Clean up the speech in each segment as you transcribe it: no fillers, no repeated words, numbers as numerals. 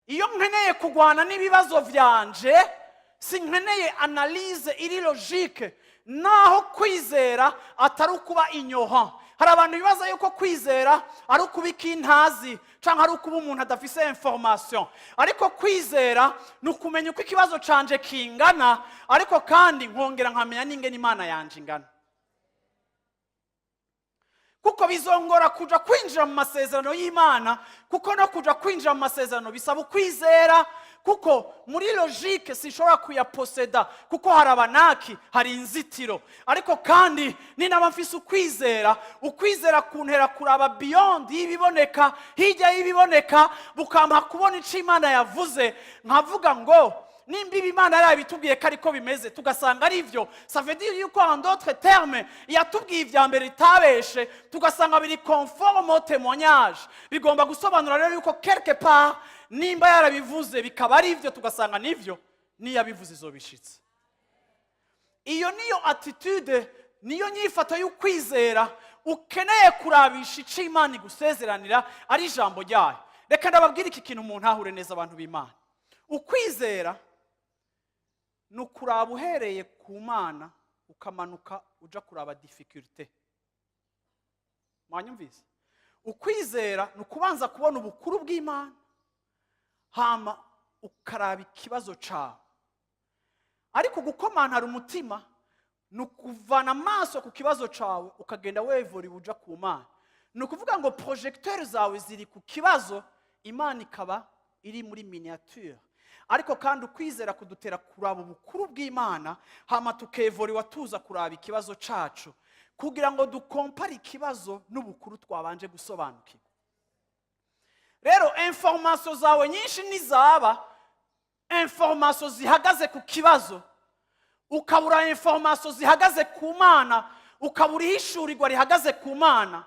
Iyo nkeneye kurwana n'ibibazo byanje, sinkeneye analyse iri logique. Naho kwizera atari ukuba ignorant. Hari abantu bibaza yuko kwizera ari ukuba ikintazi cyangwa ari ukuba umuntu adafise information, ariko kwizera ni ukumenya uko ikibazo canje kingana, ariko kandi nkongera nkamenya n'ingene Imana yanje ingana, kuko bizongora kuja kwinjira mu masezerano y'Imana, kuko no kuja kwinjira mu masezerano bisaba ukwizera, kuko muri logique sinshobora kuyaposeda, kuko hari abanaki, hari inzitiro. Ariko kandi ninaba mfise ukwizera, ukwizera kuntera kuraba beyond y'ibiboneka, hirya y'ibiboneka, bukampa kubona ico Imana yavuze, nkavuga ngo nimba ibi Imana yarabitubwiye ko ariko bimeze, tugasanga ari byo, ça veut dire yuko, en d'autres termes, yatubwiye ibya mbere itabeshe, tugasanga biri conforme au témoignage. Bigomba gusobanura rero yuko quelque part, nimba yarabivuze bikaba ari byo, tugasanga nivyo, niyabivuze izobishitse. Iyo niyo attitude, niyo nyifato y'ukwizera ukeneye kurabisha icyo Imana igusezeranira ari ijambo ryayo. Reka ndababwire iki kintu umuntu ahure neza, abantu b'Imana. Ukwizera ni ukuraba uhereye ku Mana, ukamanuka uja kuraba difficulté. Mwanyumvise? Ukwizera ni ukubanza kubona ubukuru bw'Imana, hama ukaraba ikibazo cawe. Ariko gukomantara umutima ni ukuvana amaso ku kibazo cawe, ukagenda wevura uja ku Mana. Ni ukuvuga ngo projecteur zawe ziri ku kibazo, Imana ikaba iri muri miniature. Ariko kandi ukwizera kudutera kuraba ubukuru bw'Imana, hama tukevuriwa tuza kuraba ikibazo cacu, kugira ngo dukompare ikibazo n'ubukuru twabanje gusobanukirwa. Rero information zawe nyinshi nizaba information zihagaze ku kibazo, ukabura information zihagaze ku Mana, ukabura ihishurirwa rihagaze ku Mana,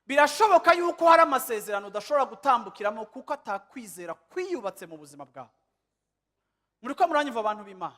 birashoboka yuko hari amasezerano udashobora gutambukiramo, kuko atakwizera kwiyubatse mu buzima bwawe. Muri ko muranyumva, abantu b'Imana?